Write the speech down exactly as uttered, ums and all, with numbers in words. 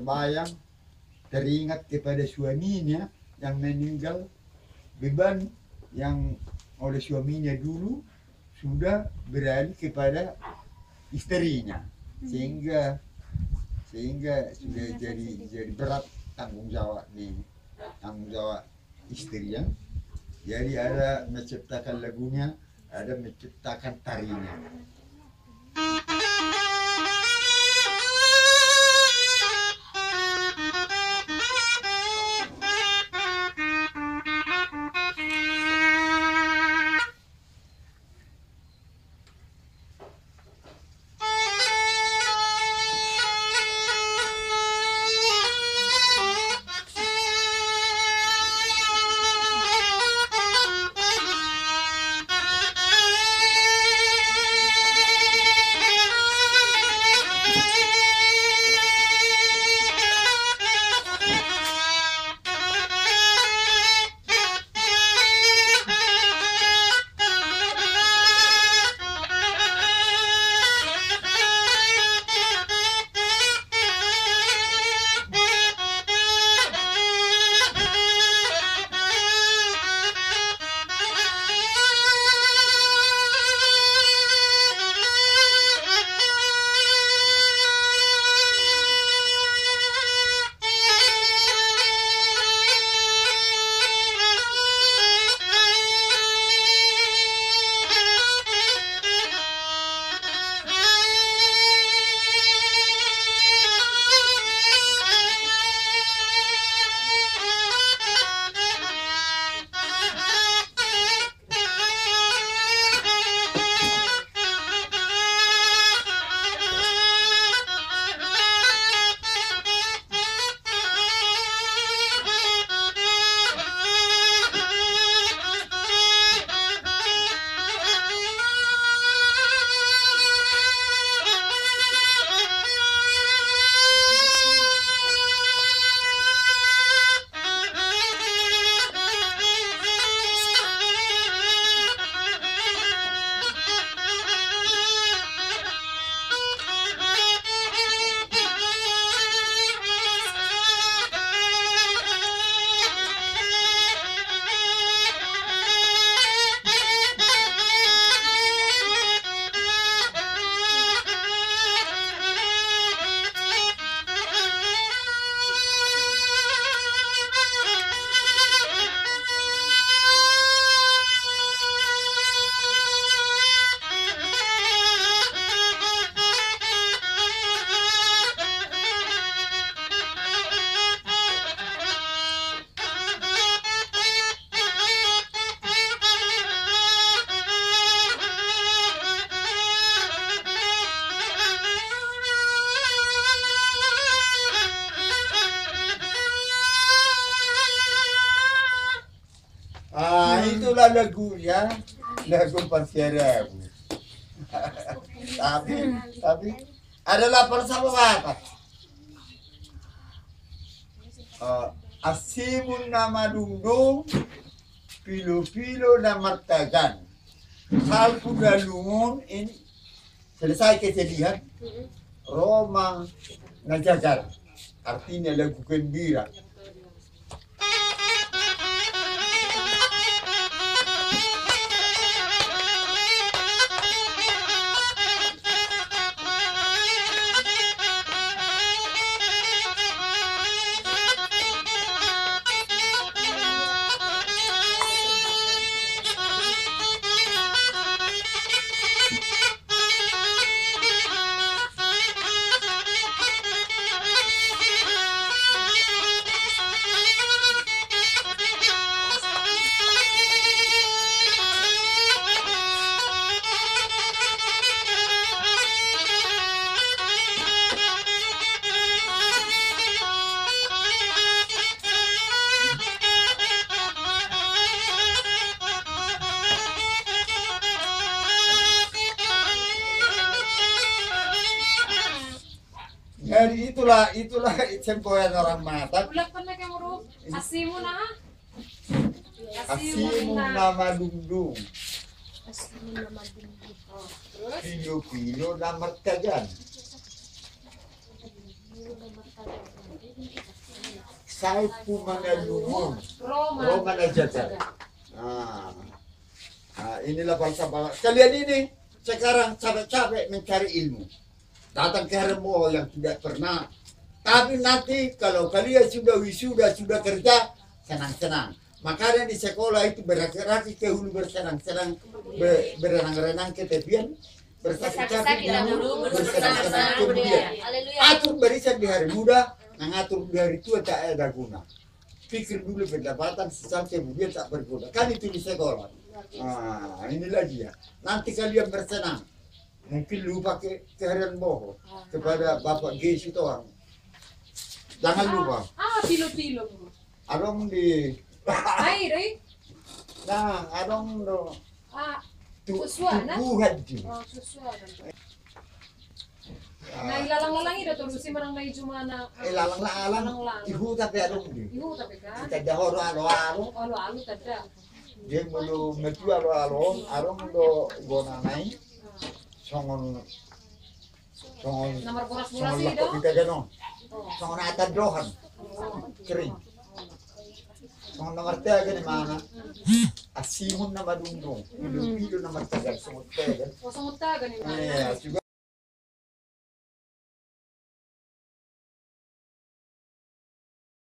Bayang teringat kepada suaminya yang meninggal, beban yang oleh suaminya dulu sudah beralih kepada istrinya, sehingga sehingga sudah jadi jadi berat tanggung jawab ni tanggung jawab istri ya. Jadi ada menciptakan lagunya, ada menciptakan tarinya. Ah, itulah lagunya, lagu Pasiar Abu. Tapi, tapi adalah falsafah apa? Eh, Asimun na madungdung, pilopilo na martagan. Salpu na lungun ini selesai kesedihan, ro ma na jagar. Artinya lagu gembira. Jadi itulah, itulah semboyan orang mata. Ulang pernah kamu ru? Asimun aha? Asimun na madungdung. Asimun na madungdung. Oh, terus? Pilopilo na martagan. Pilopilo na martagan. Sai pumanalumun, ro manajagar. Ah. Ah, inilah falsafah kalian ini. Sekarang capek-capek mencari ilmu. Datang ke Harmon yang tidak pernah. Tapi nanti kalau kalian sudah wisuda, sudah kerja, senang-senang. Makanya di sekolah itu berlari-lari ke hulu, bersenang-senang, be-, berenang-renang ke tepian, bersakit-sakit di hulu, bersenang-senang kemudian. Haleluya. Atur barisan di hari muda, nang atur di hari tua tak ada guna. Pikir dulu pendapatan, sesal kemudian tak berguna. Kan itu di sekolah. Ah, ini lagi ya. Nanti kalian bersenang. Mungkin lupa ke, ke Harmon, kepada Bapak G Sitohang. Jangan lupa. Ah, tilo-tilo. Adong di. Ai, dai. Nah, adong do. Ah, tu-, susuan, nah? Tubuhan di. Oh, susuan. Ah. Nah, ilalang-lalang i do tolu si manang na i cuma na. Eh, lalang-lalang. Lalang-lalang. I huta pe adong di. I huta pe kan. Tanda horo alo-alo. Alo-alo tanda. Dia mulu metu alo-alo, adong do bona nai. Ah. Songon Songon, na marboras-boras songon i do? Songon na tandohan. Oh. Kering. Songon na martagan i mana? Asimun na madungdung. Pido-pido na martagan, songon tagan. Oh, songon tagan i mana? Eh, juga.